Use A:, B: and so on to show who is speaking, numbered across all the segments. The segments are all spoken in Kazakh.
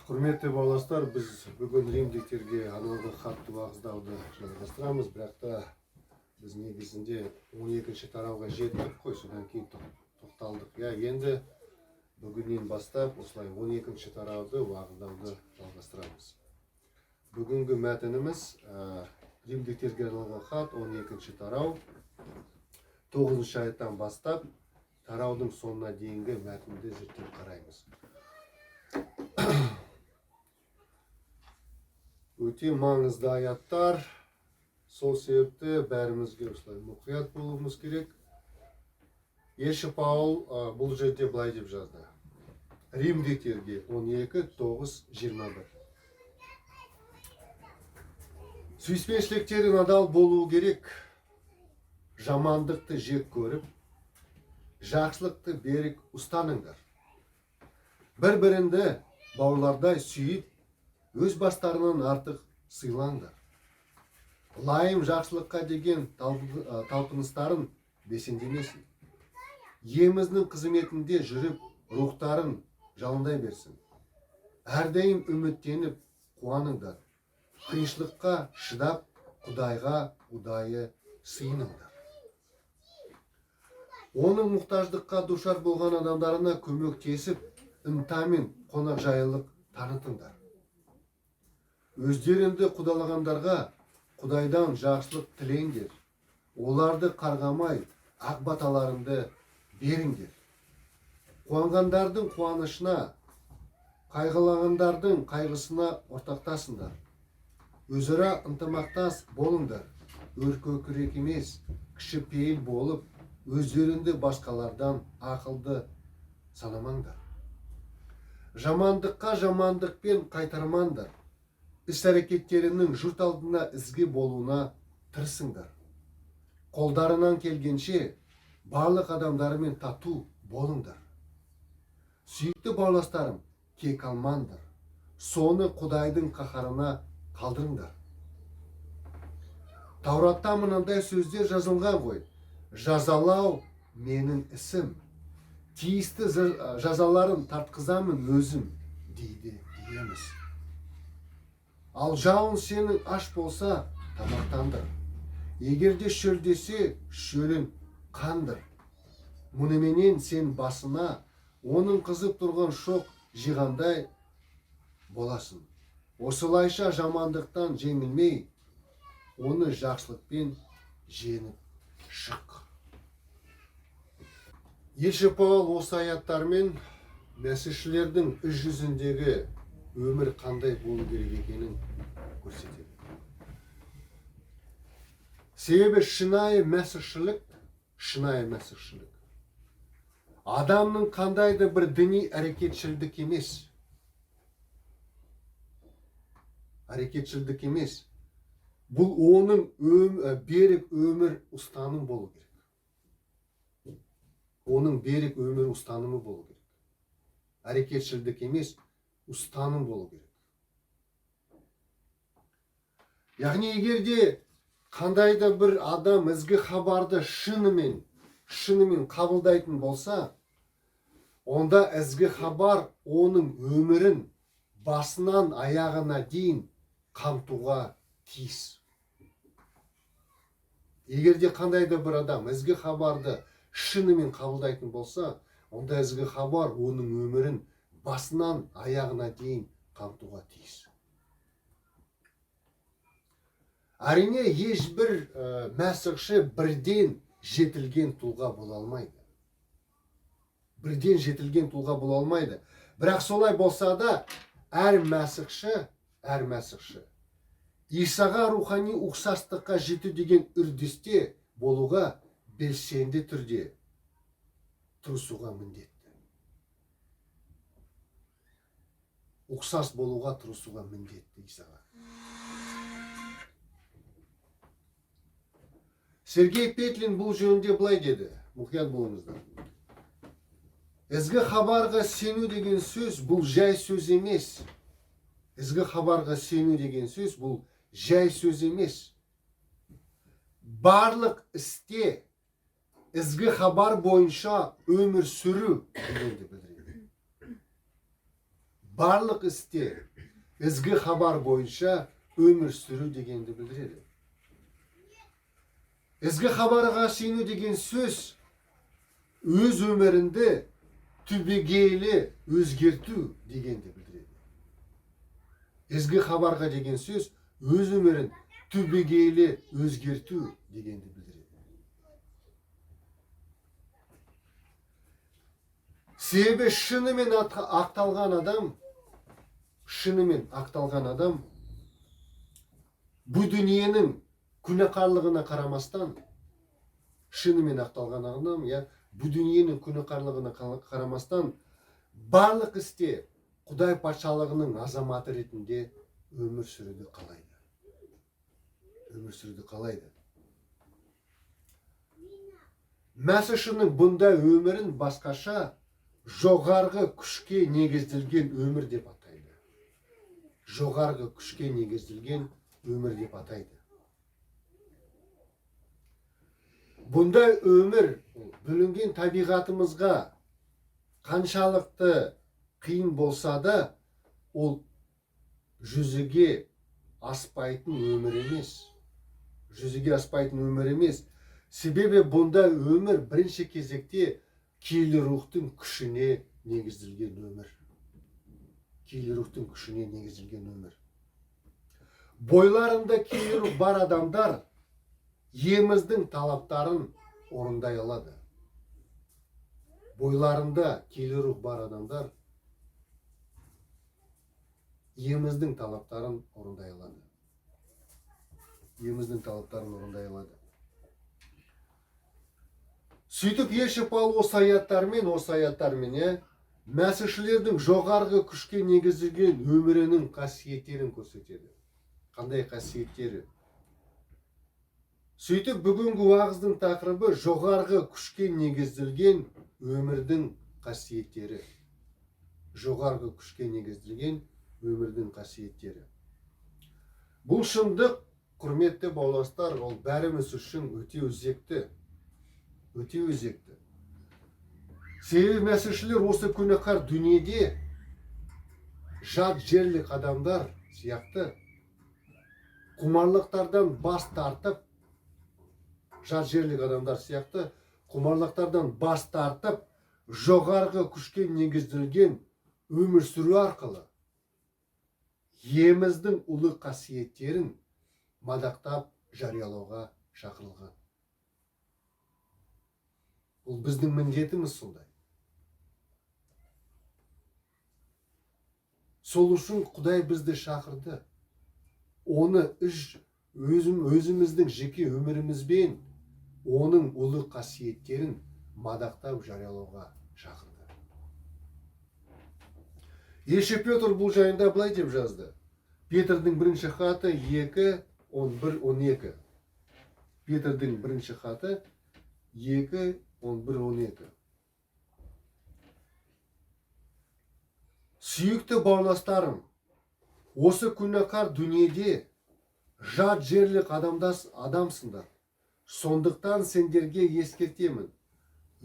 A: Құрметті бауырластар, біз бүгін римдіктерге арналған хатты уағыздауды жалғастырамыз, бірақ та біз негізінде 12 тарауға жеттік қой, содан кейін тоқталдық. Иә, енді бүгіннен бастап осылай 12 тарауды уағыздауды жалғастырамыз. Бүгінгі мәтініміз римдіктерге арналған хат 12 тарау, 9 аяттан бастап тараудың соңына дейінгі мәтінді зерттеп қараймыз. Өте маңызды аяттар, сол себепті бәрімізге осылай мұқият болуымыз керек. Елші Паул бұл жерде былай деп жазды. Римдіктерге 12, 9, 21. Сүйіспеншіліктері надал болуы керек, жамандықты жек көріп, жақсылықты берік ұстаныңдар. Бір-біріңді бауырлардай сүйіп, өз бастарынан артық сыйлаңдар. Лайым жақсылыққа деген талпыныстарын бесендемесін. Иеміздің қызметінде жүріп, рухтарын жалындай берсін. Әрдайым үміттеніп қуаныңдар. Қиыншылыққа шыдап, Құдайға ұдайы сыйыныңдар. Оның мұқтаждыққа душар болған адамдарына көмектесіп, ынтамен қонақжайлылық танытыңдар. Өздеріңді құдалағандарға Құдайдан жақсылық тілеңдер. Оларды қарғамай, ақ баталарыңды беріңдер. Қуанғандардың қуанышына, қайғылағандардың қайғысына ортақтасыңдар. Өзара ынтымақтас болыңдар. Өркөкірек емес, кішіпейіл болып, өздеріңді басқалардан ақылды санамаңдар. Жамандыққа жамандықпен қайтармаңдар. Іс-әрекеттерінің жұрт алдына ізгі болуына тырысыңдар. Қолдарынан келгенше барлық адамдармен тату болыңдар. Сүйікті бауырластарым, кек алмаңдар. Соны Құдайдың қаһарына қалдырыңдар. Тауратта мынандай сөздер жазылған ғой. Жазалау менің ісім. Тиісті жазаларын тартқызамын өзім, дейді Иеміз. Ал жауың сенің аш болса, тамақтандыр. Егер де шөлдесе, шөлін қандыр. Мұныменен сен басына оның қызып тұрған шоқ жиғандай боласың. Осылайша жамандықтан жеңілмей, оны жақсылықпен жеңіп шық. Елші Паул осы аяттармен мәсіхшілердің іс жүзіндегі өмір қандай болу керек екенін көрсетеді. Себебі шынайы мәсіхшілік адамның қандай да бір діни әрекетшілдік емес. Әрекетшілдік емес. Бұл оның берік өмір ұстаным болу керек. Оның берік өмір ұстанымы болу керек. Әрекетшілдік емес, ұстаным болу керек. Яғни егер де қандай да бір адам ізгі хабарды шынымен қабылдайтын болса, онда ізгі хабар оның өмірін басынан аяғына дейін қамтуға тиіс. Егер де қандай да бір адам ізгі хабарды шынымен қабылдайтын болса, онда ізгі хабар оның өмірін басынан аяғына дейін қамтуға тиіс. Әрине, ешбір мәсіхші бірден жетілген тұлға бола алмайды. Бірден жетілген тұлға бола алмайды. Бірақ солай болса да, әр мәсіхші Исаға рухани ұқсастыққа жету деген үрдісте болуға белсенді түрде тырысуға міндетті. Ұқсас болуға тырысуға міндетті Исаға. Сергей Петлин бұл жөнінде былай деді. Мұқият болыңыздар. Ізгі хабарға сену деген сөз бұл жай сөз емес. Ізгі хабарға сену деген сөз бұл жай сөз емес. Барлық істе ізгі хабар бойынша өмір сүру дегенді білдіреді. барлық істе ізгі хабар бойынша өмір сүру дегенді білдіреді. Ізгі хабарға сену деген сөз өз өміріңді түбегейлі өзгерту дегенді білдіреді. Ізгі хабарға деген сөз өз өмірін түбегейлі өзгерту дегенді білдіреді. Себебі шынымен ақталған адам, шынымен ақталған адам бұл дүниенің күнәқарлығына қарамастан, шынымен ақталған адам, иә, бұл дүниенің күнәқарлығына қарамастан барлық істе Құдай патшалығының азаматы ретінде өмір сүруді қалайды. Өмір сүруді қалайды. Мәсіхшінің бұндай өмірін басқаша жоғарғы күшке негізделген өмір деп атайды. Жоғарғы күшке негізделген өмір деп атайды. Бұндай өмір бүлінген табиғатымызға қаншалықты қиын болса да, ол жүзеге аспайтын өмір емес. Жүзеге аспайтын өмір емес. Себебі бұндай өмір бірінші кезекте киелі рухтың күшіне негізделген өмір. Киелі рухтың күшіне негізделген өмір. Бойларында киелі рух бар адамдар еміздің талаптарын орындай алады. Бойларында киелі рух бар адамдар еміздің талаптарын орындай алады. Еміздің талаптарын орындай алады. Сөйтіп елші Паул осы аяттармен, мәсіхшілердің жоғарғы күшке негізделген өмірінің қасиеттерін көрсетеді. Қандай қасиеттері? Сөйтіп бүгінгі уағыздың тақырыбы жоғарғы күшке негізделген өмірдің қасиеттері. Жоғарғы күшке негізделген өмірдің қасиеттері. Бұл шындық, құрметті бауырластар, ол бәріміз үшін өте өзекті. Өте өзекті. Себебі мәсіхшілер осы күнәһар дүниеде жат жерлік адамдар сияқты құмарлықтардан бас тартып, жат жерлік адамдар сияқты құмарлықтардан бас тартып, жоғарғы күшке негізделген өмір сүру арқылы еміздің ұлы қасиеттерін мадақтап жариялауға шақырылған. Бұл біздің міндетіміз сондай. Сол үшін Құдай бізді шақырды. Оны өзіміздің жеке өмірімізбен оның ұлы қасиеттерін мадақтап жариялауға шақырды. Елші Петр бұл жайында былай деп жазды. Петрдің бірінші хаты 2:11-12. Петрдің бірінші хаты 2:11-12. Сүйікті бауырластарым, осы күнәһар дүниеде жат жерлік адамсыңдар. Сондықтан сендерге ескертемін.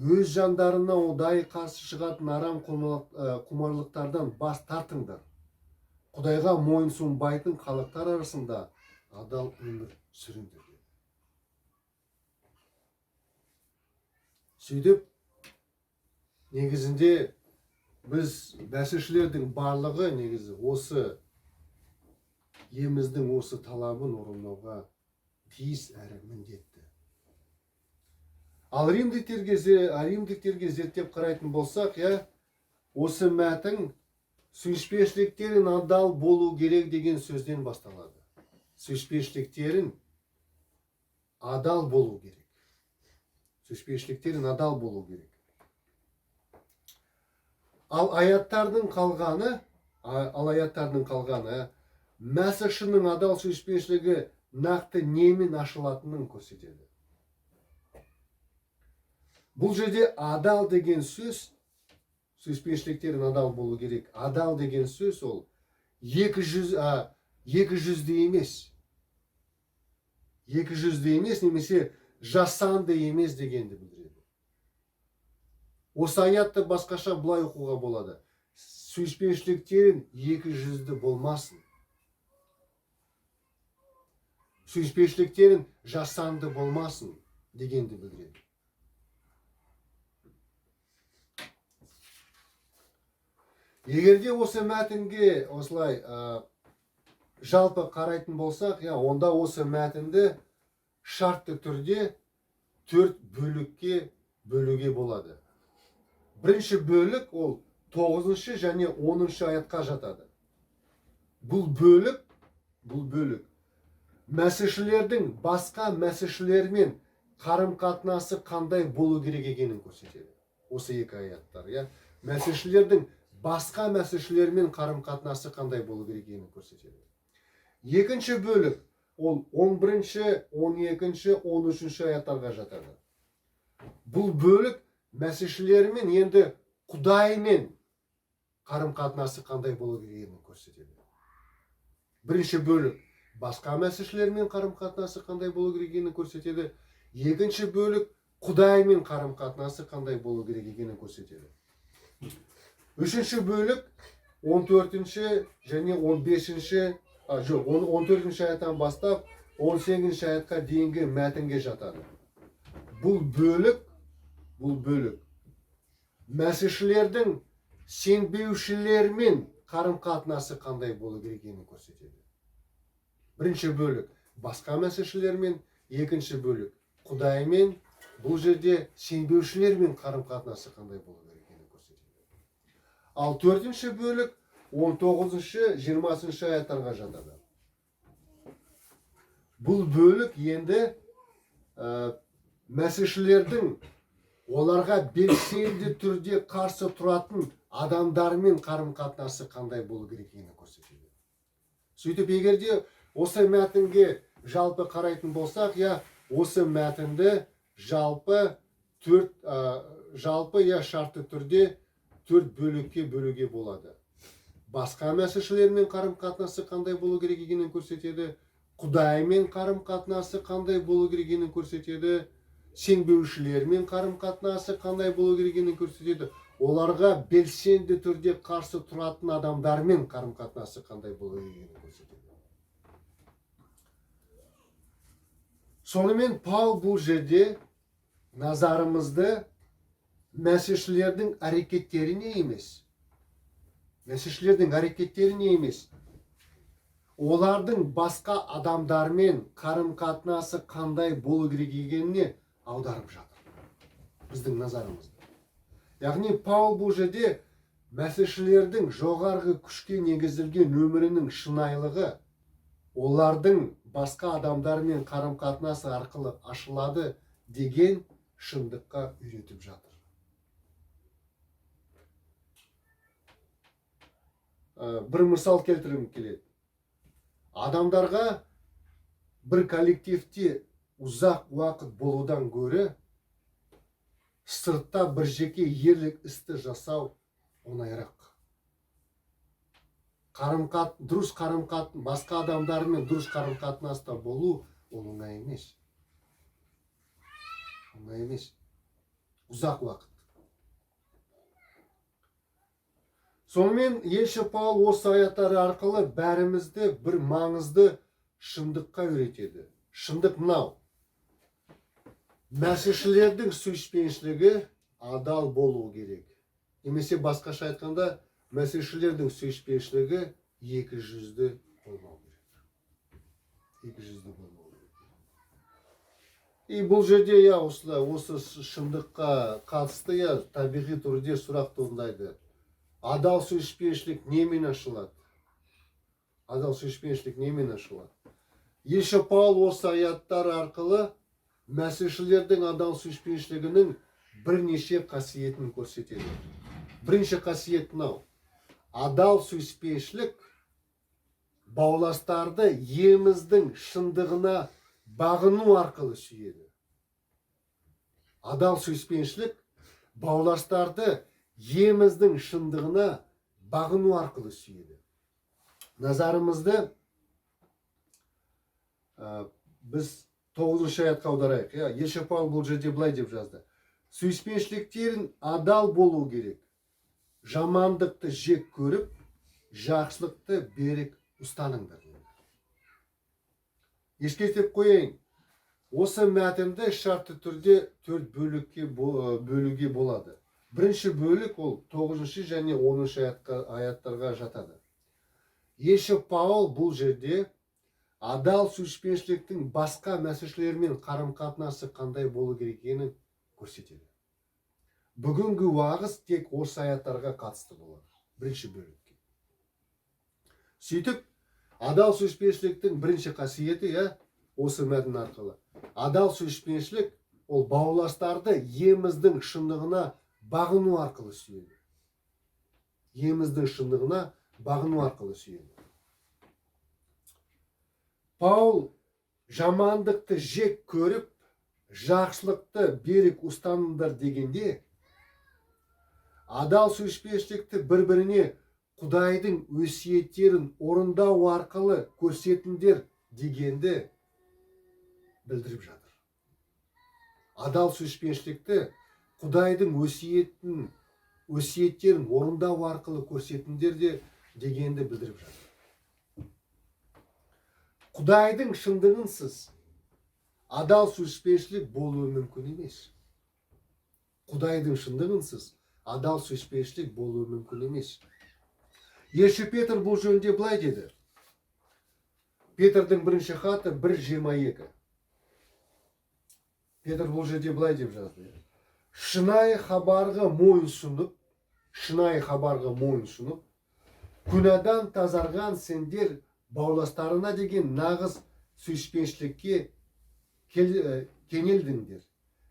A: Өз жандарына ұдайы қарсы шығатын арам құмарлықтардан бас тартыңдар. Құдайға мойынсұнбайтын халықтар арасында адал өмір сүріңдер деді. Сөйтіп, негізінде біз мәсіхшілердің барлығы негізі осы еміздің осы талабын орындауға тиіс әрі міндетті. Ал римдіктерге зерттеп қарайтын болсақ, иә, осы мәтін сүйіспеншіліктерін адал болу керек деген сөзден басталады. Сүйіспеншіліктерін адал болу керек. Сүйіспеншіліктерін адал болу керек. Ал аяттардың қалғаны, мәсіхшінің адал сүйіспеншілігі нақты немен ашылатынын көрсетеді. Бұл жерде адал деген сөз, сүйіспеншіліктерін адал болу керек. Адал деген сөз ол екі жүзді емес. Екі жүзді емес немесе жасанды емес дегенді білдіреді. Осы аятты басқаша былай оқуға болады. Сүйіспеншіліктерің екі жүзді болмасын. Сүйіспеншіліктерің жасанды болмасын дегенді білдіреді. Егер де осы мәтінге осылай жалпы қарайтын болсақ, онда осы мәтінді шартты түрде 4 бөлікке бөлуге болады. Бірінші бөлік ол 9 және 10 аятқа жатады. Бұл бөлік мәсіхшілердің басқа мәсіхшілермен қарым-қатынасы қандай болу керек екенін көрсетеді. Осы екі аяттар, иә. Мәсіхшілердің басқа мәсіхшілермен қарым-қатынасы қандай болу керек екенін көрсетеді. Екінші бөлік ол 11-ші, 12-ші, 13-ші аяттарға жатады. Бұл бөлік мәсіхшілермен енді Құдаймен қарым-қатынасы қандай болу керек екенін көрсетеді. Бірінші бөлік басқа мәсіхшілермен қарым-қатынасы қандай болу керек екенін көрсетеді. Екінші бөлік Құдаймен қарым-қатынасы қандай болу керек екенін көрсетеді. Үшінші бөлік 14-ші және 15-ші, жоқ, 14-ші аяттан бастап 18-ші аятқа дейінгі мәтінге жатады. Бұл бөлік мәсіхшілердің сенбеушілермен қарым-қатынасы қандай болу керек екенін көрсетеді. Бірінші бөлік басқа мәсіхшілермен, екінші бөлік Құдаймен, бұл жерде сенбеушілермен қарым-қатынасы қандай болу керек екенін көрсетеді. Ал төртінші бөлік 19-шы, 20-шы аяттарға жатады. Бұл бөлік енді мәсіхшілердің оларға белсенді түрде қарсы тұратын адамдармен қарым-қатынасы қандай болу керек екенін көрсетеді. Сөйтіп, егер де осы мәтінге жалпы қарайтын болсақ, я осы мәтінді жалпы шартты түрде 4 бөлікке бөлуге болады. Басқа мәсіхшілермен қарым-қатынасы қандай болу керек екенін көрсетеді, Құдаймен қарым-қатынасы қандай болу керек екенін көрсетеді, сенбеушілермен қарым-қатынасы қандай болу керек екенін көрсетеді, оларға белсенді түрде қарсы тұратын адамдармен қарым-қатынасы қандай болу керек екенін көрсетеді. Сонымен Паул бұл жерде назарымызды мәсіхшілердің әрекеттеріне емес, олардың басқа адамдармен қарым-қатынасы қандай болу керек екеніне аударып жатыр біздің назарымызды. Яғни Паул бұл жерде мәсіхшілердің жоғарғы күшке негізделген өмірінің шынайылығы олардың басқа адамдармен қарым-қатынасы арқылы ашылады деген шындыққа үйретіп жатыр. Бір мысал келтіргім келеді. Адамдарға бір коллективте ұзақ уақыт болудан гөрі сыртта бір жеке ерлік істі жасау оңайырақ. Дұрыс басқа адамдармен дұрыс қарым-қатынаста болу ол оңай емес. Оңай емес. Ұзақ уақыт. Сонымен елші Паул осы аяттары арқылы бәрімізді бір маңызды шындыққа үйретеді. Шындық мынау: мәсіхшілердің сүйіспеншілігі адал болу керек. Немесе басқаша айтқанда, мәсіхшілердің сүйіспеншілігі екі жүзді болмау керек. Екі жүзді болмау керек. И бұл жерде осы шындыққа қатысты табиғи түрде сұрақ туындайды. Адал сүйіспеншілік немен ашылады? Адал сүйіспеншілік немен ашылады? Елші Паул осы аяттар арқылы мәсіхшілердің адал сүйіспеншілігінің бірнеше қасиетін көрсетеді. Бірінші қасиет мынау: адал сүйіспеншілік бауластарды иеміздің шындығына бағыну арқылы сүйеді. Адал сүйіспеншілік бауластарды иеміздің шындығына бағыну арқылы сүйеді. Назарымызды біз 9-шы аятқа аударайық. Елші Паул бұл жерде былай деп жазды: сүйіспеншіліктерің адал болу керек. Жамандықты жек көріп, жақсылықты берік ұстаныңдар. Ескертіп қояйын, осы мәтінді шартты түрде төрт бөлікке бөлуге болады. Бірінші бөлік ол 9 және 10 аяттарға жатады. Елші Паул бұл жерде адал сүйіспеншіліктің басқа мәсіхшілермен қарым-қатынасы қандай болу керек екенін көрсетеді. Бүгінгі уағыз тек осы аяттарға қатысты болады, бірінші бөлікке. Сөйтіп, адал сүйіспеншіліктің бірінші қасиеті, иә, осы мәтін арқылы. Адал сүйіспеншілік ол бауырластарды иеміздің шындығына бағыну арқылы сүйеді. Иеміздің шындығына бағыну арқылы сүйеді. Паул жамандықты жек көріп, жақсылықты берік ұстаныңдар дегенде, адал сүйіспеншілікті бір-біріне Құдайдың өсиеттерін орындау арқылы көрсетіңдер дегенді білдіріп жатыр. Адал сүйіспеншілікті Құдайдың өсиеттерін орындау арқылы көрсетіңдер де дегенді білдіріп жатыр. Құдайдың шындығынсыз адал сүйіспеншілік болуы мүмкін емес. Құдайдың шындығынсыз адал сүйіспеншілік болуы мүмкін емес. Елші Петр бұл жөнінде былай деді. Петрдің бірінші хаты 1:22. Петр бұл жерде былай деп жазды. Шынайы хабарға мойынсұнып, шынайы хабарға мойынсұнып, күнәдан тазарған сендер бауырластарына деген нағыз сүйіспеншілікке кенелдіңдер.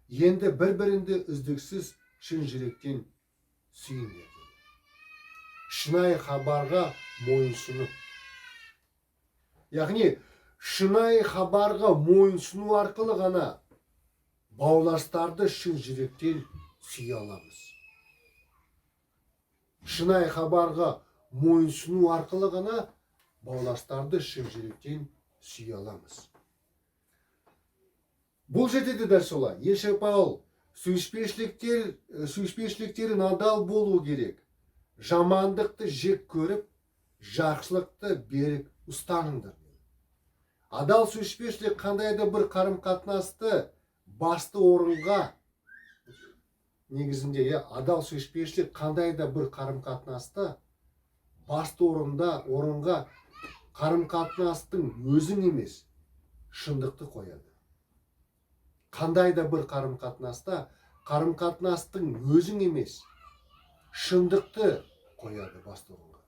A: Енді бір-біріңді үздіксіз шын жүректен сүйіңдер. Шынайы хабарға мойынсұнып. Яғни, шынайы хабарға мойынсұну арқылы ғана бауырластарды шын жүректен сүйе аламыз. Шынайы хабарға мойынсұну арқылы ғана бауырластарды шын жүректен сүйе аламыз. Бұл жерде де дәл солай. Елші Паул сүйіспеншіліктерін адал болу керек. Жамандықты жек көріп, жақсылықты берік ұстаныңдар. Адал сүйіспеншілік қандай да бір қарым-қатынасты басты орынға негізінде, иә, адал сүйіспеншілік қандай да бір қарым-қатынасты басты орынға қарым-қатынастың өзін емес, шындықты қояды. Қандай да бір қарым-қатынаста қарым-қатынастың өзін емес, шындықты қояды басты орынға.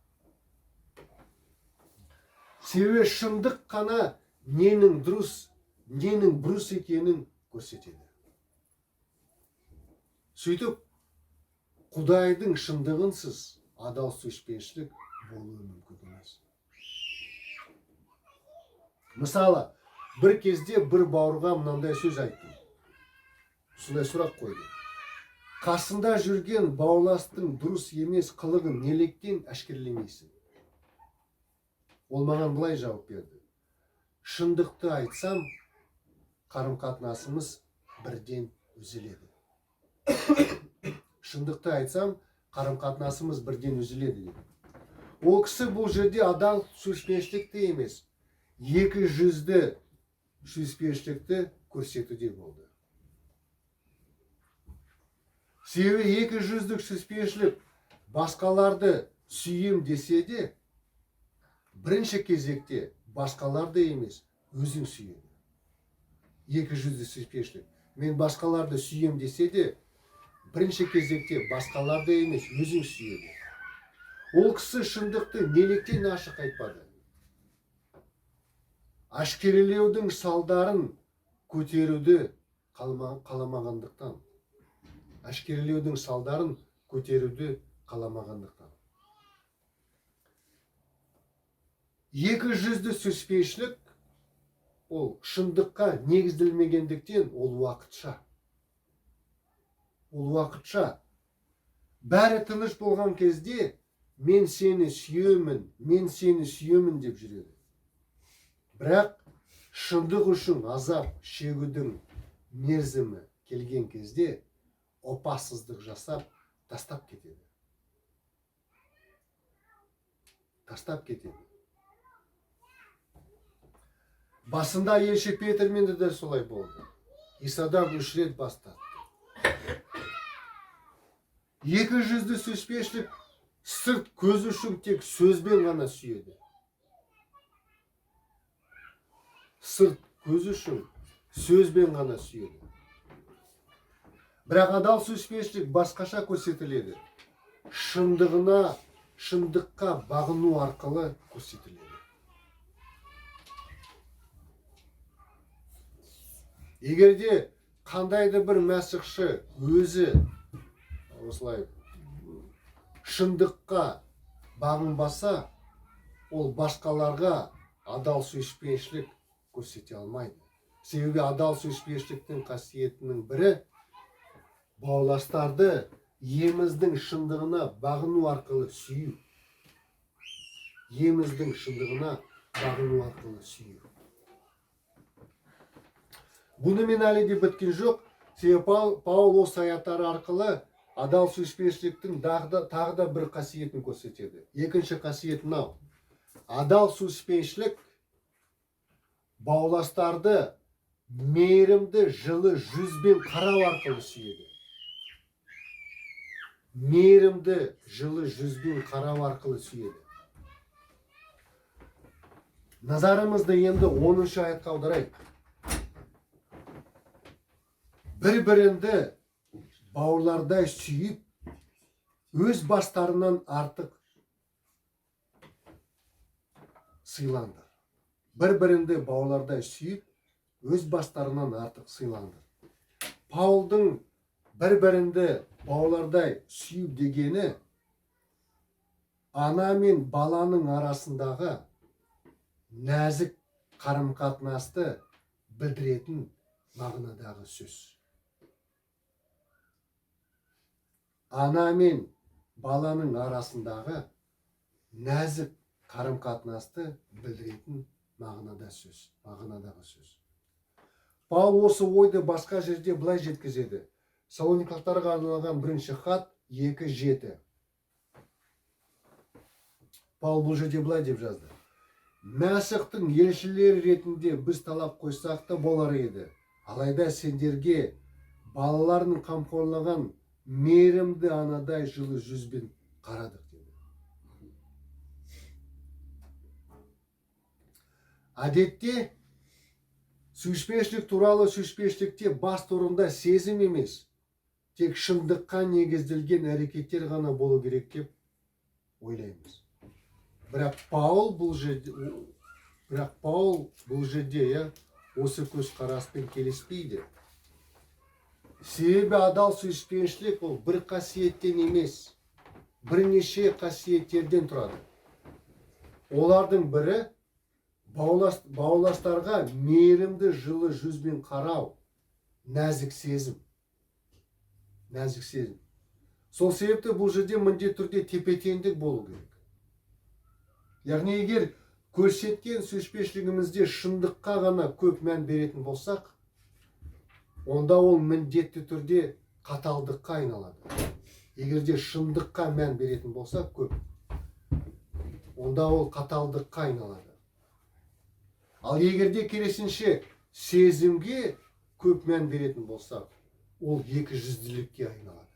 A: Себебі шындық қана ненің дұрыс, ненің бұрыс екенін көрсетеді. Сөйтіп, Құдайдың шындығынсыз адал сүйіспеншілік болуы мүмкін емес. Мысалы, бір кезде бір бауырға мынандай сөз айттым. Сондай сұрақ қойдым. Қасында жүрген бауырластың дұрыс емес қылығын неліктен әшкерелемейсің? Ол маған былай жауап берді. Шындықты айтсам, қарым-қатынасымыз бірден үзіледі. Шындықты айтсам, қарым-қатынасымыз бірден үзіледі деді. Ол кісі бұл жерде адал сүйіспеншілікті емес, екі жүзді сүйіспеншілікті көрсетуде болды. Себебі екі жүздік сүйіспеншілік басқаларды сүйем десе де, бірінші кезекте басқаларды емес, өзін сүйеді. Екі жүзді сүйіспеншілік. Мен басқаларды сүйем десе де, бірінші кезекте басқаларды емес, өзін сүйеді. Ол кісі шындықты неліктен ашық айтпады? Әшкерелеудің салдарын көтеруді қаламағандықтан. Әшкерелеудің салдарын көтеруді қаламағандықтан. Екі жүзді сүйіспеншілік ол шындыққа негізделмегендіктен ол уақытша. Ол уақытша. Бәрі тыныш болған кезде мен сені сүйемін, мен сені сүйемін деп жүреді. Бірақ шындық үшін азап шегудің мерзімі келген кезде опасыздық жасап тастап кетеді. Тастап кетеді. Басында елші Петрмен де дәл солай болды. Исадан 3 рет бас тартты. Екі жүзді сүйіспеншілік сырт көз үшін тек сөзбен ғана сүйеді. Сырт көз үшін сөзбен ғана сүйеді. Бірақ адал сүйіспеншілік басқаша көрсетіледі. Шындыққа бағыну арқылы көрсетіледі. Егер де қандай да бір мәсіхші өзі осылай шындыққа бағынбаса, ол басқаларға адал сүйіспеншілік көрсете алмайды. Себебі адал сүйіспеншіліктің қасиетінің бірі бауырластарды еміздің шындығына бағыну арқылы сүю. Еміздің шындығына бағыну арқылы сүю. Бұнымен әлі де біткен жоқ. Себебі Паул осы аяттары арқылы адал сүйіспеншіліктің тағы да бір қасиетін көрсетеді. Екінші қасиет мынау. Адал сүйіспеншілік бауырластарды мейірімді жылы жүзбен қарау арқылы сүйеді. Мейірімді жылы жүзбен қарау арқылы сүйеді. Назарымызды енді 10 аятқа аударайық. Бір-бірінді бауырлардай сүйіп, өз бастарынан артық сыйландар. Бір-бірінді бауырлардай сүйіп, өз бастарынан артық сыйландар. Паулдың бір-бірінді бауырлардай сүю дегені ана мен баланың арасындағы нәзік қарым-қатынасты білдіретін мағынадағы сөз. Ана мен баланың арасындағы нәзік қарым-қатынасты білдіретін мағынадағы сөз. Паул осы ойды басқа жерде былай жеткізеді. Салоникалықтарға арналған бірінші хат 2:7. Паул бұл жерде былай деп жазды. Мәсіхтің елшілері ретінде біз талап қойсақ та болар еді. Алайда сендерге балаларын қамқорлаған мейірімді анадай жылы жүзбен қарадық деді. Әдетте сүйіспеншілік туралы сүйіспеншілікте басты орында сезім емес, тек шындыққа негізделген әрекеттер ғана болу керек деп ойлаймыз. Бірақ Паул бұл жерде, осы көзқараспен келіспейді. Себебі адал сүйіспеншілік ол бір қасиеттен емес, бірнеше қасиеттерден тұрады. Олардың бірі бауырластарға мейірімді жылы жүзбен қарау, нәзік сезім. Нәзік сезім. Сол себепті бұл жерде міндетті түрде тепе-теңдік болу керек. Яғни егер көрсеткен сүйіспеншілігімізде шындыққа ғана көп мән беретін болсақ, онда ол міндетті түрде қаталдыққа айналады. Егер де шындыққа мән беретін болсақ көп, онда ол қаталдыққа айналады. Ал егер де керісінше сезімге көп мән беретін болсақ, ол екі жүзділікке айналады.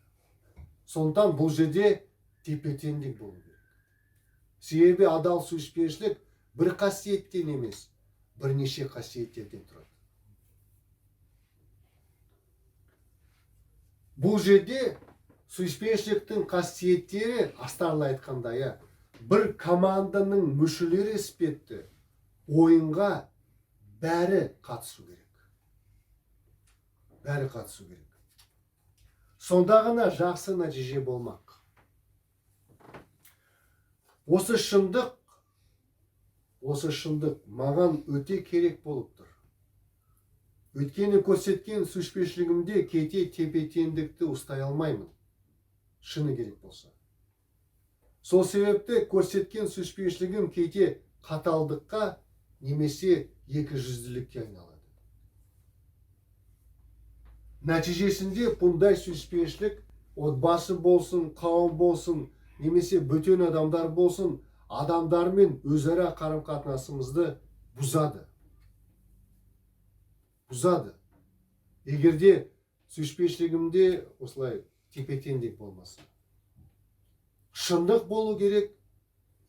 A: Сондықтан бұл жерде тепе-теңдік болу керек. Себебі адал сүйіспеншілік бір қасиеттен емес, бірнеше қасиеттерден тұрады. Бұл жерде сүйіспеншіліктің қасиеттері, астарлы айтқанда, бір команданың мүшелері іспетті ойынға бәрі қатысу керек. Бәрі қатысу керек. Сонда ғана жақсы нәтиже болмақ. Осы шындық маған өте керек болып тұр. Өйткені көрсеткен сүйіспеншілігімде кейде тепе-теңдікті ұстай алмаймын. Шыны керек болса. Сол себепті көрсеткен сүйіспеншілігім кейде қаталдыққа немесе екі жүзділікке айналады. Нәтижесінде бұндай сүйіспеншілік отбасы болсын, қауым болсын, немесе бөтен адамдар болсын, адамдармен өзара қарым-қатынасымызды бұзады. Бұзады. Егер де сүйіспеншілігімде осылай тепе-теңдік болмаса. Шындық болу керек,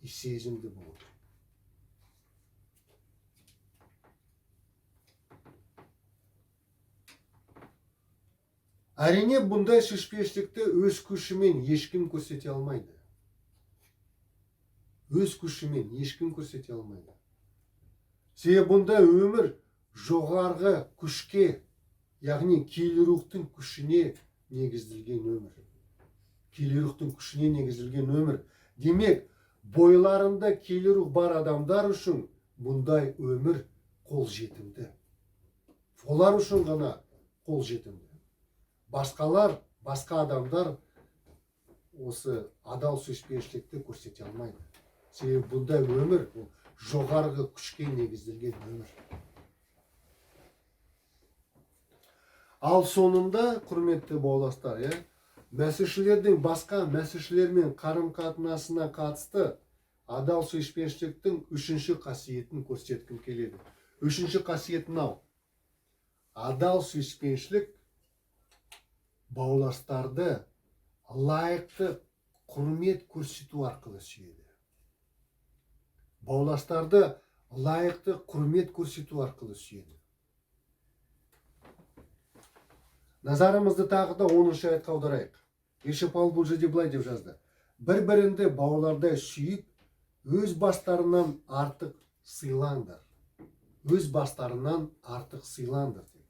A: сезімді болу керек. Әрине, бұндай сүйіспеншілікті өз күшімен ешкім көрсете алмайды. Өз күшімен ешкім көрсете алмайды. Себебі бұндай өмір жоғарғы күшке, яғни киелі рухтың күшіне негізделген өмір. Киелі рухтың күшіне негізделген өмір. Демек, бойларында киелі рух бар адамдар үшін бұндай өмір қолжетімді. Олар үшін ғана қолжетімді. Басқалар, басқа адамдар осы адал сүйіспеншілікті көрсете алмайды. Себебі бұндай өмір ол жоғарғы күшке негізделген өмір. Ал соңында, құрметті бауырластар, мәсіхшілердің басқа мәсіхшілермен қарым-қатынасына қатысты адал сүйіспеншіліктің үшінші қасиетін көрсеткім келеді. Үшінші қасиет мынау. Адал сүйіспеншілік бауырластарды лайықты құрмет көрсету арқылы сүйеді. Бауырластарды лайықты құрмет көрсету арқылы сүйеді. Назарымызды тағы да 10-шы аятқа аударайық. Елші Паул бұл жерде былай деп жазды. Бір-біріңді бауырлардай сүйіп, өз бастарынан артық сыйлаңдар. Өз бастарынан артық сыйлаңдар деп.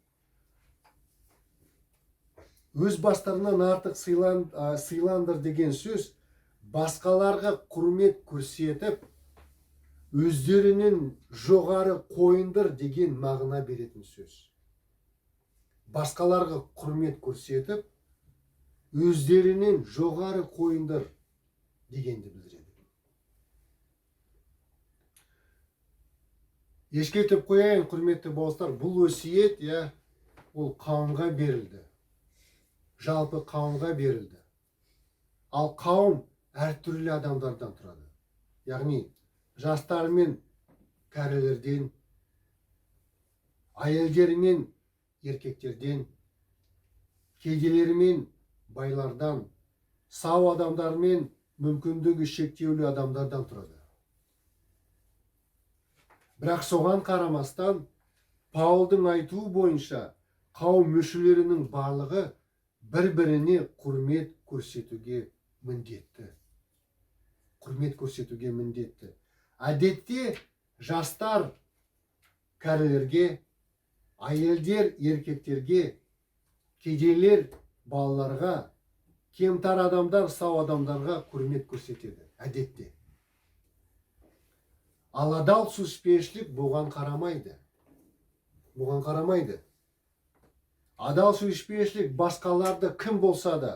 A: Өз бастарынан артық сыйлаңдар деген сөз басқаларға құрмет көрсетіп, өздерінен жоғары қойыңдар деген мағына беретін сөз. Басқаларға құрмет көрсетіп, өздерінен жоғары қойыңдар дегенді білдіреді. Ескертіп қояйын, құрметті бауырлар, бұл өсиет, ол қауымға берілді. Жалпы қауымға берілді. Ал қауым әртүрлі адамдардан тұрады. Яғни жастар мен кәрілерден, әйелдер мен еркектерден, кедейлер мен байлардан, сау адамдар мен мүмкіндігі шектеулі адамдардан тұрады. Бірақ соған қарамастан, Паулдың айтуы бойынша қауым мүшелерінің барлығы бір-біріне құрмет көрсетуге міндетті. Құрмет көрсетуге міндетті. Әдетте жастар кәрілерге, әйелдер еркектерге, кедейлер балаларға, кемтар адамдар сау адамдарға құрмет көрсетеді. Әдетте. Ал адал сүйіспеншілік бұған қарамайды. Бұған қарамайды. Адал сүйіспеншілік басқаларды кім болса да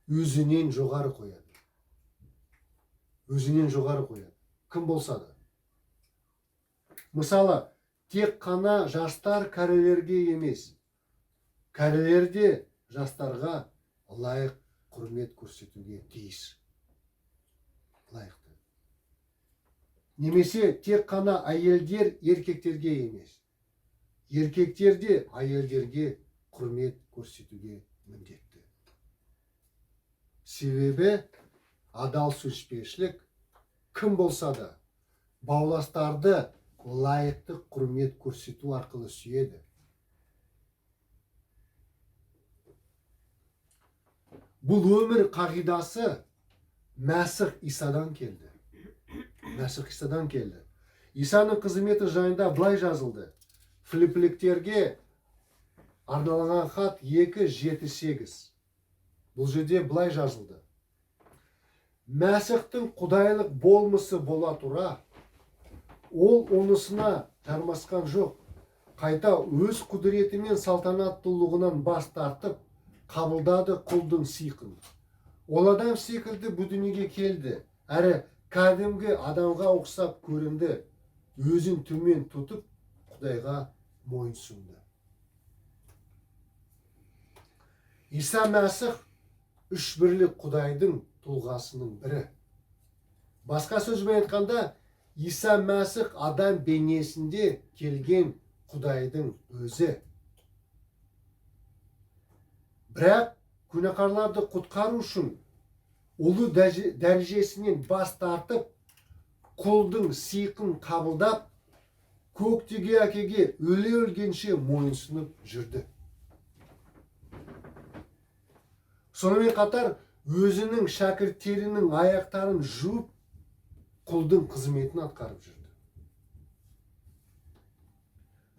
A: өзінен жоғары қояды. Өзінен жоғары қояды. Кім болса да. Мысалы, тек қана жастар кәрілерге емес, кәрілер де жастарға лайық құрмет көрсетуге тиіс. Лайықты. Немесе тек қана әйелдер еркектерге емес, еркектер де әйелдерге құрмет көрсетуге міндетті. Себебі адал сүйіспеншілік кім болса да бауырластарды лайықты құрмет көрсету арқылы сүйеді. Бұл өмір қағидасы Мәсіх Исадан келді. Мәсіх Исадан келді. Исаның қызметі жайында былай жазылды. Филиппіліктерге арналған хат 2:7-8. Бұл жерде былай жазылды. Мәсіхтің құдайлық болмысы бола тұра, ол онысына жармасқан жоқ. Қайта өз құдіреті мен салтанаттылығынан бас тартып, қабылдады құлдың сиқын. Ол адам секілді бұл дүниеге келді, әрі кәдімгі адамға ұқсап көрінді, өзін төмен тұтып, Құдайға мойынсұнды. Иса Мәсіх үш бірлік Құдайдың тұлғасының бірі. Басқа сөзбен айтқанда, Иса Мәсіх адам бейнесінде келген Құдайдың өзі. Бірақ күнәқарларды құтқару үшін ұлы дәрежесінен бас тартып, құлдың сиқын қабылдап, көктегі әкеге өле өлгенше мойынсұнып жүрді. Сонымен қатар өзінің шәкірттерінің аяқтарын жуып, құлдың қызметін атқарып жүрді.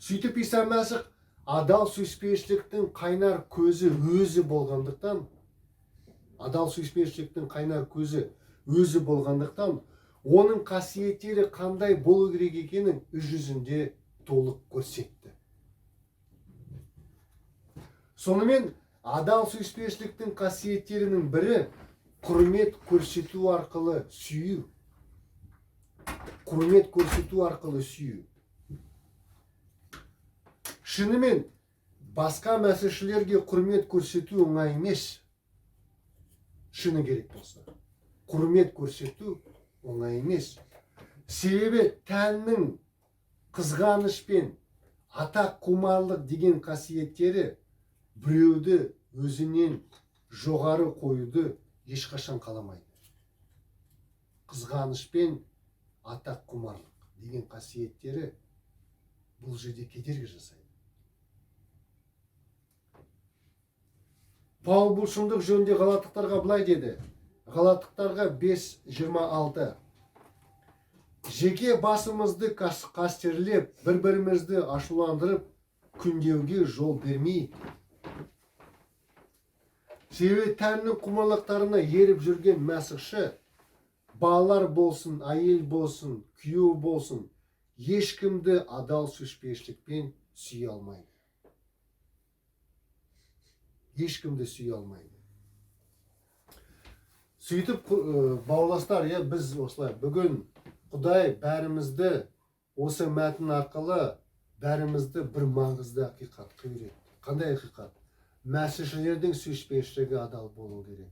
A: Сөйтіп Иса Мәсіх адал сүйіспеншіліктің қайнар көзі өзі болғандықтан, адал сүйіспеншіліктің қайнар көзі өзі болғандықтан, оның қасиеттері қандай болу керек екенін іс жүзінде толық көрсетті. Сонымен адал сүйіспеншіліктің қасиеттерінің бірі құрмет көрсету арқылы сүю. Құрмет көрсету арқылы сүю. Шынымен басқа мәсіхшілерге құрмет көрсету оңай емес. Шыны керек болса, құрмет көрсету оңай емес. Себебі тәннің қызғаныш пен атақ құмарлық деген қасиеттері біреуді өзінен жоғары қоюды ешқашан қаламайды. Қызғаныш пен атақ құмарлық деген қасиеттері бұл жерде кедергі жасайды. Паул бұл шындық жөнінде Галаттықтарға былай деді. Галаттықтарға 5:26. Жеке басымызды қастерлеп, бір-бірімізді ашуландырып, күндеуге жол бермейік. Себебі тәннің құмарлықтарына еріп жүрген мәсіхші, балалар болсын, әйел болсын, күйеу болсын, ешкімді адал сүйіспеншілікпен сүйе алмайды. Ешкімді сүйе алмайды. Сөйтіп, бауырластар, біз осылай бүгін Құдай бәрімізді осы мәтін арқылы бәрімізді бір маңызды ақиқатқа үйретті. Қандай ақиқат? Мәсіхшілердің сүйіспеншілігі адал болу керек.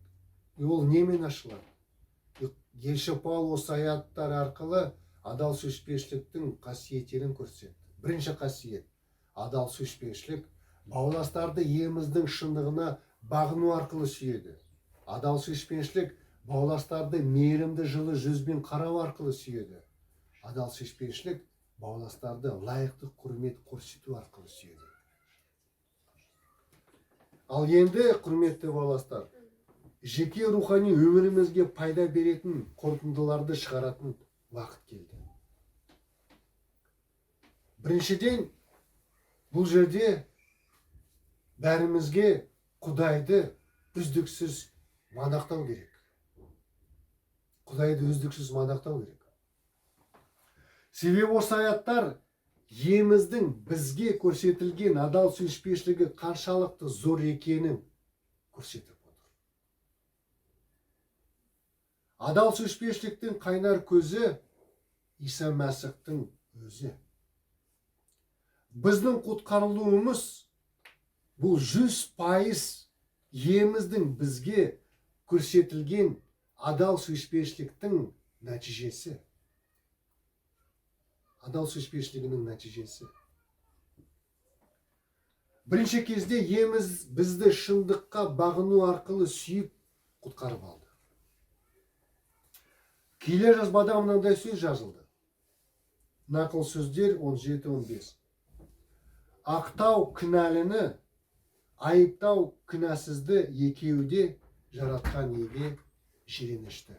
A: И ол немен ашылады? Елші Паул осы аяттар арқылы адал сүйіспеншіліктің қасиеттерін көрсетті. Бірінші қасиет адал сүйіспеншілік бауырластарды иеміздің шындығына бағыну арқылы сүйеді. Адал сүйіспеншілік бауырластарды мейірімді жылы жүзбен қарау арқылы сүйеді. Адал сүйіспеншілік бауырластарды лайықты құрмет көрсету арқылы сүйеді. Ал енді, құрметті бауырластар, жеке рухани өмірімізге пайда беретін қорытындыларды шығаратын уақыт келді. Біріншіден, бұл жерде бәрімізге Құдайды үздіксіз мадақтау керек. Құдайды үздіксіз мадақтау керек. Себебі осы аяттар иеміздің бізге көрсетілген адал сүйіспеншілігі қаншалықты зор екенін көрсетіп отыр. Адал сүйіспеншіліктің қайнар көзі Иса Мәсіхтің өзі. Біздің құтқарылуымыз бұл 100% иеміздің бізге көрсетілген адал сүйіспеншіліктің нәтижесі. Адал сүйіспеншілігінің нәтижесі. Бірінші кезде иеміз бізді шындыққа бағыну арқылы сүйіп құтқарып алды. Келе жазбада мынандай сөз жазылды. Нақыл сөздер 17-15. Ақтау кінәліні, айыптау кінәсізді екеуі де жаратқан иеге жиренішті.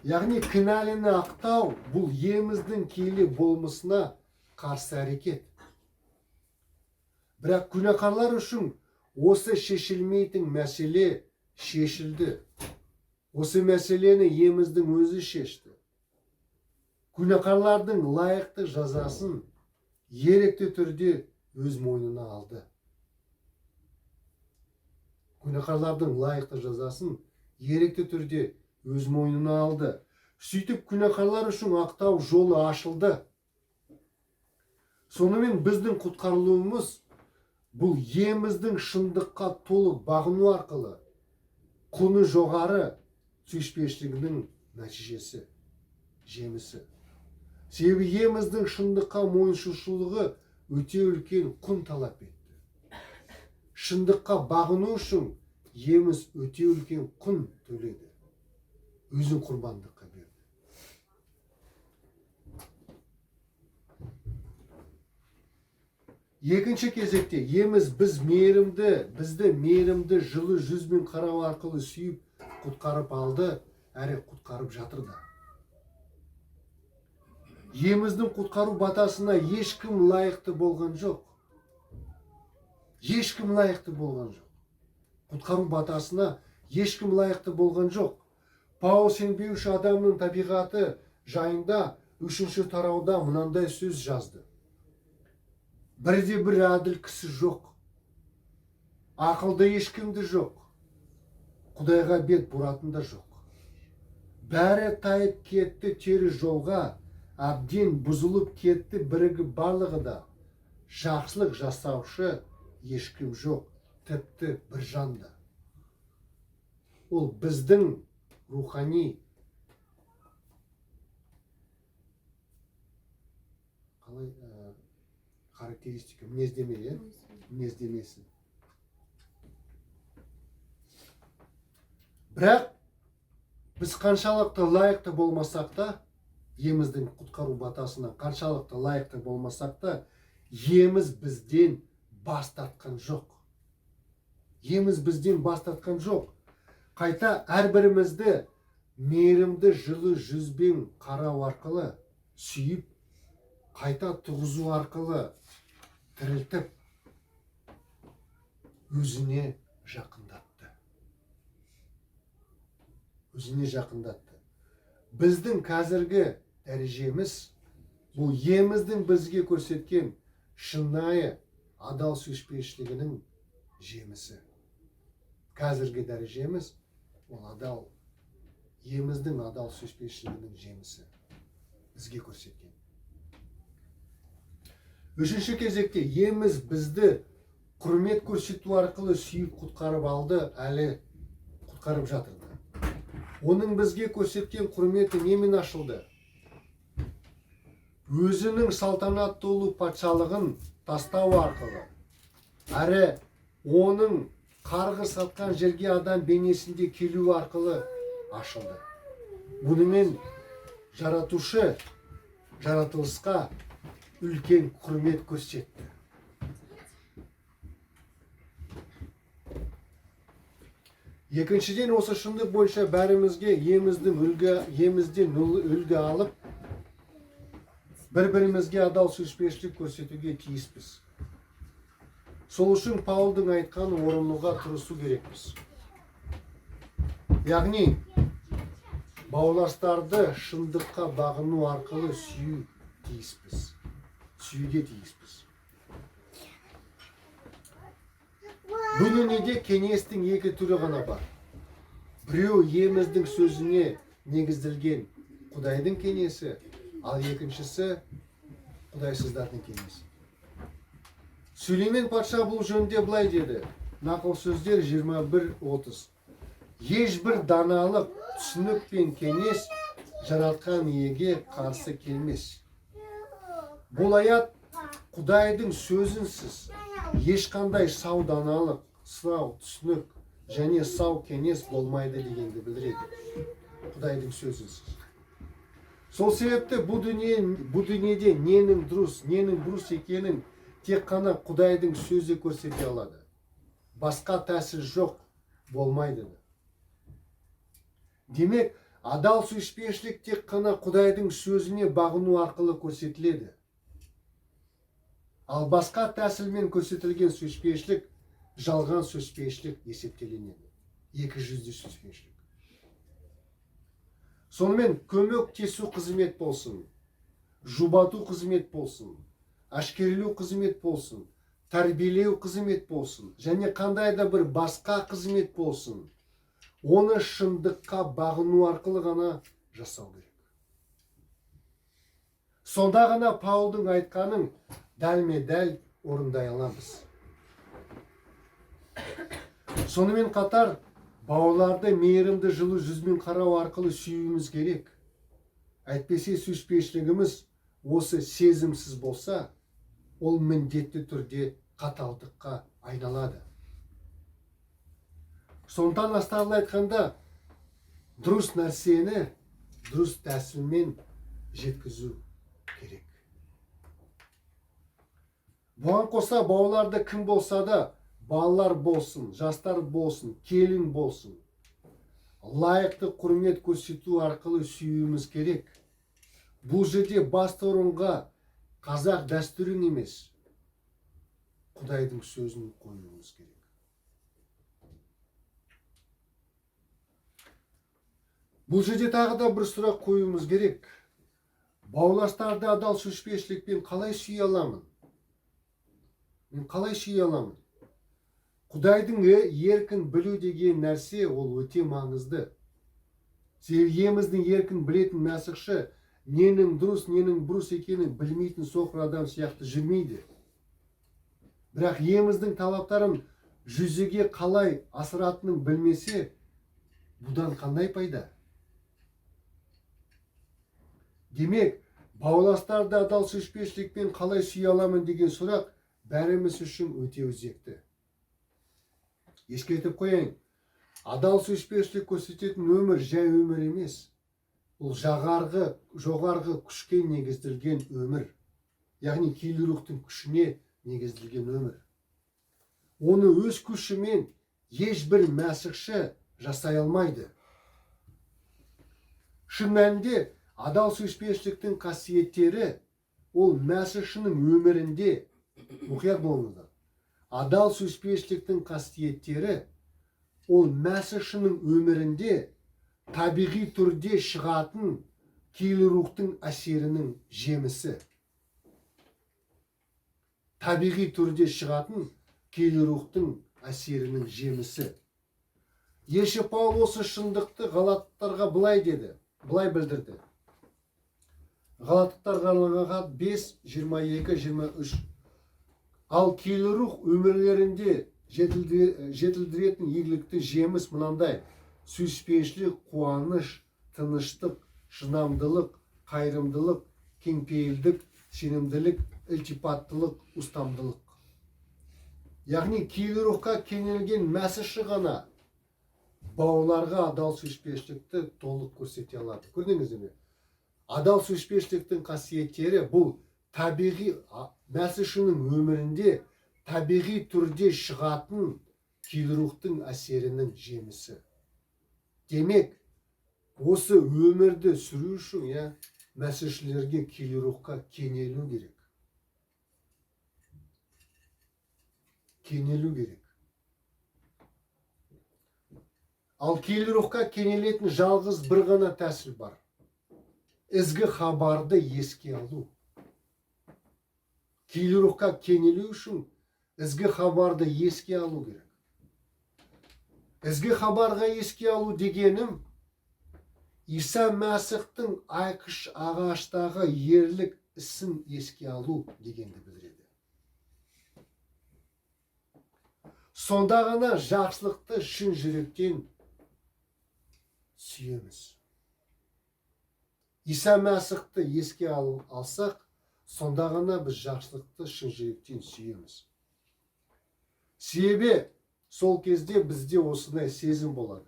A: Яғни кінәліні ақтау бұл иеміздің киелі болмысына қарсы әрекет. Бірақ күнәқарлар үшін осы шешілмейтін мәселе шешілді. Осы мәселені иеміздің өзі шешті. Күнәқарлардың лайықты жазасын ерікті түрде өз мойнына алды. Күнәқарлардың лайықты жазасын ерікті түрде өз мойнына алды. Сөйтіп күнәқарлар үшін ақтау жолы ашылды. Сонымен біздің құтқарылуымыз бұл иеміздің шындыққа толық бағыну арқылы құны жоғары сүйіспеншілігінің нәтижесі, жемісі. Себебі Иеміздің шындыққа мойынсұнушылығы өте үлкен құн талап етті. Шындыққа бағыну үшін Иеміз өте үлкен құн төледі. Өзін құрбандыққа берді. Екінші кезекте Иеміз бізді мейірімді жылы жүзбен қарау арқылы сүйіп, құтқарып алды, әрі құтқарып жатыр да. Иеміздің құтқару батасына ешкім лайықты болған жоқ. Ешкім лайықты болған жоқ. Құтқару батасына ешкім лайықты болған жоқ. Паул сенбеуші адамның табиғаты жайында 3 тарауда мынандай сөз жазды. Бірде бір әділ кісі жоқ. Ақылды ешкімді жоқ. Құдайға бет бұратын да жоқ. Бәрі тайып кетті теріс жолға, әбден бұзылып кетті бірігіп барлығы да. Жақсылық жасаушы ешкім жоқ, тіпті бір жан да. Ол біздің рухани қалай характеристика, мінездеме, иә? Мінездемесі. Бірақ біз қаншалықты лайықты болмасақ та, Иеміздің құтқару батасына қаншалықты лайықты болмасақ та, Иеміз бізден бас тартқан жоқ. Иеміз бізден бас тартқан жоқ. Қайта әрбірімізді мейірімді жылы жүзбен қарау арқылы сүйіп, қайта туғызу арқылы тірілтіп, өзіне жақындатты. Өзіне жақындатты. Біздің қазіргі дәрежеміз бұл Иеміздің бізге көрсеткен шынайы адал сүйіспеншілігінің жемісі. Қазіргі дәрежеміз ол адал Иеміздің адал сүйіспеншілігінің жемісі бізге көрсеткен. Үшінші кезекте Иеміз бізді құрмет көрсету арқылы сүйіп құтқарып алды, әлі құтқарып жатыр да. Оның бізге көрсеткен құрметі немен ашылды? Өзінің салтанат толы патшалығын тастау арқылы, әрі оның қарғыс атқан жерге адам бейнесінде келуі арқылы ашылды. Бұнымен жаратушы жаратылысқа үлкен құрмет көрсетті. Екіншіден, осы шындық бойынша бәрімізге Иемізден үлгі алып, бір-бірімізге адал сүйіспеншілік көрсетуге тиіспіз. Сол үшін Паулдың айтқанын орындауға тырысу керекпіз. Яғни, бауырластарды шындыққа бағыну арқылы сүю тиіспіз. Сүюге тиіспіз. Бұл дүниеде кеңестің екі түрі ғана бар. Біреу Иеміздің сөзіне негізделген Құдайдың кеңесі, ал екіншісі құдайсыздардың кеңесі. Сүлеймен патша бұл жөнінде былай деді. Нақыл сөздер 21:30. Ешбір даналық, түсінік пен кеңес жаратқан иеге қарсы келмес. Бұл аят Құдайдың сөзінсіз ешқандай сау даналық, сау түсінік және сау кеңес болмайды дегенді білдіреді. Құдайдың сөзінсіз. Сол себепті бұл дүниеде ненің дұрыс, ненің бұрыс екенін тек қана Құдайдың сөзі көрсете алады. Басқа тәсіл жоқ, болмайды да. Демек, адал сүйіспеншілік тек қана Құдайдың сөзіне бағыну арқылы көрсетіледі. Ал басқа тәсілмен көрсетілген сүйіспеншілік жалған сүйіспеншілік есептелінеді. Екі жүзді сүйіспеншілік. Сонымен көмек тесу қызмет болсын, жұбату қызмет болсын, әшкерелеу қызмет болсын, тәрбиелеу қызмет болсын, және қандай да бір басқа қызмет болсын, оны шындыққа бағыну арқылы ғана жасау керек. Сонда ғана Паулдың айтқанын дәлме-дәл орындай аламыз. Сонымен қатар Бауырларды мейірімді жылы жүзбен қарау арқылы сүюіміз керек. Әйтпесе сүйіспеншілігіміз осы сезімсіз болса, ол міндетті түрде қаталдыққа айналады. Сондықтан астарлы айтқанда, дұрыс нәрсені дұрыс тәсілмен жеткізу керек. Бұған қоса бауырларды кім болса да, балалар болсын, жастар болсын, келін болсын, лайықты құрмет көрсету арқылы сүюіміз керек. Бұл жерде басты орынға қазақ дәстүрін емес, Құдайдың сөзін қоюымыз керек. Бұл жерде тағы да бір сұрақ қоюымыз керек. Бауырластарды адал сүйіспеншілікпен қалай сүйе аламын? Мен қалай сүйе аламын? Құдайдың еркін білу деген нәрсе ол өте маңызды. Себебі иеміздің еркін білетін мәсіхші ненің дұрыс, ненің бұрыс екенін білмейтін соқыр адам сияқты жүрмейді. Бірақ иеміздің талаптарын жүзеге қалай асыратынын білмесе, бұдан қандай пайда? Демек, бауырластарды адал сүйіспеншілікпен қалай сүйе аламын деген сұрақ бәріміз үшін өте өзекті. Ескертіп қояйын, адал сүйіспеншілік көрсететін өмір жай өмір емес. Бұл жоғарғы күшке негізделген өмір. Яғни киелі рухтың күшіне негізделген өмір. Оны өз күшімен ешбір мәсіхші жасай алмайды. Шын мәнінде адал сүйіспеншіліктің қасиеттері ол мәсіхшінің өмірінде, мұқият болыңыздар. Адал сүйіспеншіліктің қасиеттері ол мәсіхшінің өмірінде табиғи түрде шығатын киелі рухтың әсерінің жемісі. Табиғи түрде шығатын киелі рухтың әсерінің жемісі. Елші Паул осы шындықты Галаттарға былай деді, былай білдірді. Галаттарға арналған хат 5, 22, 23. Ал киелі рух өмірлерінде жетілдіретін игілікті жеміс мынандай: сүйіспеншілік, қуаныш, тыныштық, шыдамдылық, қайырымдылық, кеңпейілдік, сенімділік, ілтипаттылық, ұстамдылық. Яғни киелі рухқа кенелген мәсіхші ғана бауырларға адал сүйіспеншілікті толық көрсете алады. Көрдіңіздер ме? Адал сүйіспеншіліктің қасиеттері бұл табиғи мәсіхшінің өмірінде табиғи түрде шығатын киелі рухтың әсерінің жемісі. Демек, осы өмірді сүру үшін, мәсіхшілерге киелі рухқа кенелу керек. Кенелу керек. Ал киелі рухқа кенелетін жалғыз бір ғана тәсіл бар. Ізгі хабарды еске алу. Киелі рухқа кенелу үшін ізгі хабарды еске алу керек. Ізгі хабарға еске алу дегенім, Иса Мәсіхтің айқыш ағаштағы ерлік ісін еске алу дегенді білдіреді. Сонда ғана жақсылықты шын жүректен сүйеміз. Иса Мәсіхті еске алсақ, сонда ғана біз жақсылықты шын жүректен сүйеміз. Себебі сол кезде бізде осындай сезім болады,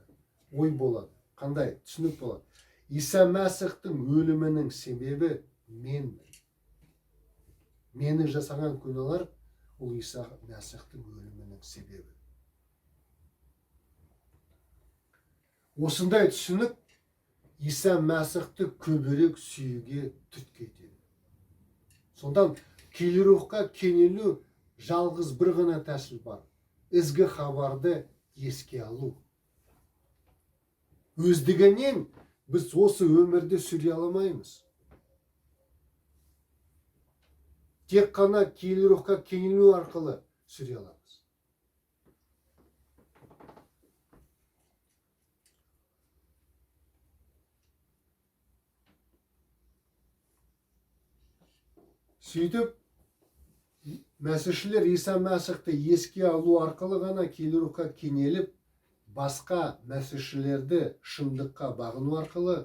A: ой болады, қандай түсінік болады. Иса Мәсіхтің өлімінің себебі менмін. Менің жасаған күнәлар ол Иса Мәсіхтің өлімінің себебі. Осындай түсінік Иса Мәсіхті көбірек сүюге түрткі етеді. Сондан киелі рухқа кенелу жалғыз бір ғана тәсіл бар. Ізгі хабарды еске алу. Өздігінен біз осы өмірді сүре алмаймыз. Тек қана киелі рухқа кенелу арқылы сүре аламыз. Сөйтіп, мәсіхшілер Иса Мәсіхті еске алу арқылы ғана киелі рухқа кенеліп, Басқа мәсіхшілерді шындыққа бағыну арқылы,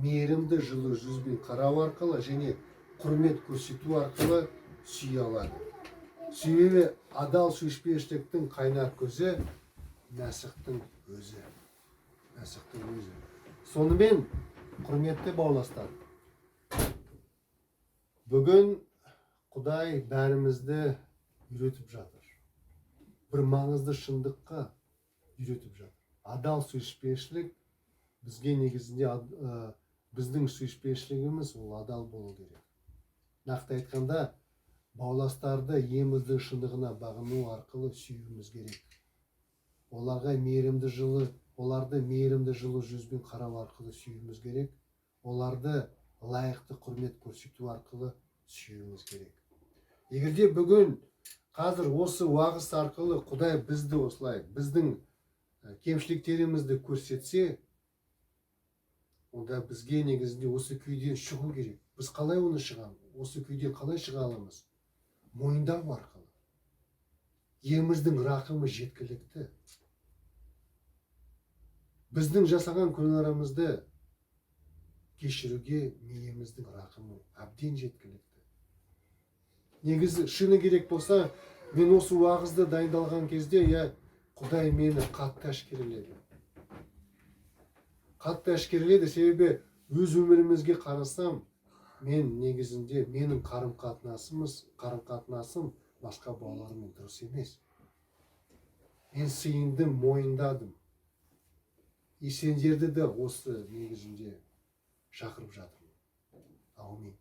A: мейірімді жылы жүзбен қарау арқылы және құрмет көрсету арқылы сүйе алады. Себебі адал сүйіспеншіліктің қайнар көзі – Мәсіхтің өзі, Мәсіхтің өзі. Сонымен, құрметті бауырластар, бүгін Құдай бәрімізді үйретіп жатыр, бір маңызды шындыққа үйретіп жатыр. Адал сүйіспеншілік бізге негізінде біздің сүйіспеншілігіміз, ол адал болу керек. Нақты айтқанда, бауырластарды Иеміздің шындығына бағыну арқылы сүюіміз керек, оларға мейірімді жылы оларды мейірімді жылы жүзбен қарау арқылы сүюіміз керек, оларды лайықты құрмет көрсету арқылы сүюіміз керек. Егер де бүгін, қазір осы уағыз арқылы Құдай бізді осылай, біздің кемшіліктерімізді көрсетсе, онда бізге негізінде осы күйден шығу керек. Біз қалай оны шығамыз? Осы күйден қалай шыға аламыз? Мойындау арқылы. Иеміздің рақымы жеткілікті. Біздің жасаған күнәларымызды кешіруге Иеміздің рақымы әбден жеткілікті. Негізі, шыны керек болса, мен осы уағызды дайындалған кезде, иә, Құдай мені қатты әшкереледі, қатты әшкереледі. Себебі өз өмірімізге қарасам, мен негізінде менің қарым қатынасым басқа балалармен дұрыс емес. Мен сыйындым, мойындадым и сендерді де осы негізінде шақырып жатырмын. Аумин.